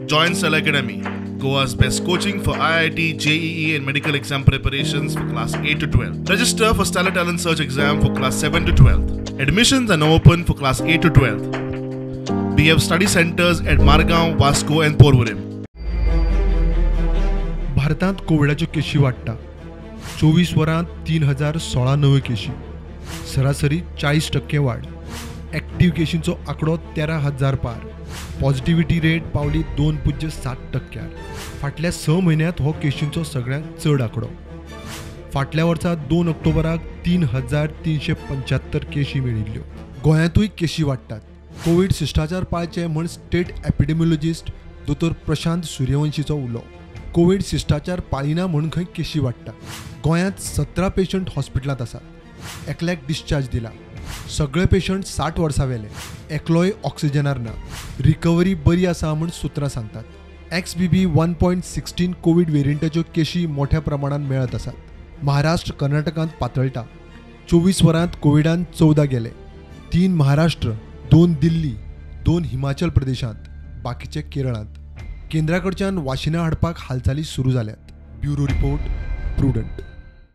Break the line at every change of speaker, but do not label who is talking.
Join Stellar Academy, Goa's best coaching for IIT, JEE and medical exam preparations for class 8 to 12. Register for Stellar Talent Search exam for class 7 to 12. Admissions are now open for class 8 to 12. We have study centers at Margao, Vasco and Porvorim.
भारतांत कोविडाच्यो केशी वाडटा. 24 वरांत 3016 नव्यो केशी, सरासरी 40% वाड. Active केशींचो आंकडो 13,000 पार. पॉझिटिव्हिटी रेट पावली 2.7%. फाटल्या 6 म्हयन्यांत हो केशींचो सगळ्यांत चड आंकडो. फाटल्या वर्सा 2 ऑक्टोबराक 3,375 केशी मेळिल्ल्यो. गोंयांतूय केशी वाडटात. कोवीड शिश्टाचार पाळचे म्हूण स्टेट एपिडेमिओलॉजिस्ट दोतोर प्रशांत सूर्यवंशीचो उलो. कोवीड शिश्टाचार पाळिना म्हूण खंय केशी वाडटा. गोंयांत 17 पेशंट हॉस्पिटलांत आसात. एकल्याक डिस्चार्ज दिला. सगळे पेशंट 60 वर्सां वेले. एकलोय ऑक्सिजनार ना. रिकव्हरी बरी आसा म्हूण सुत्रां सांगतात. XBB 1.16 Covid वेरियंटाच्यो केशी मोठ्या प्रमाणान मेळत आसात. महाराष्ट्र कर्नाटकांत पातळटा. 24 वरांत कोविडान 14 गेले. 3 महाराष्ट्र, 2 दिल्ली, 2 हिमाचल प्रदेशांत, बाकीचे केरळांत. केंद्रा कडच्यान वाशिनां हाडपाक हालचाली सुरू जाल्यात. Bureau report, Prudent.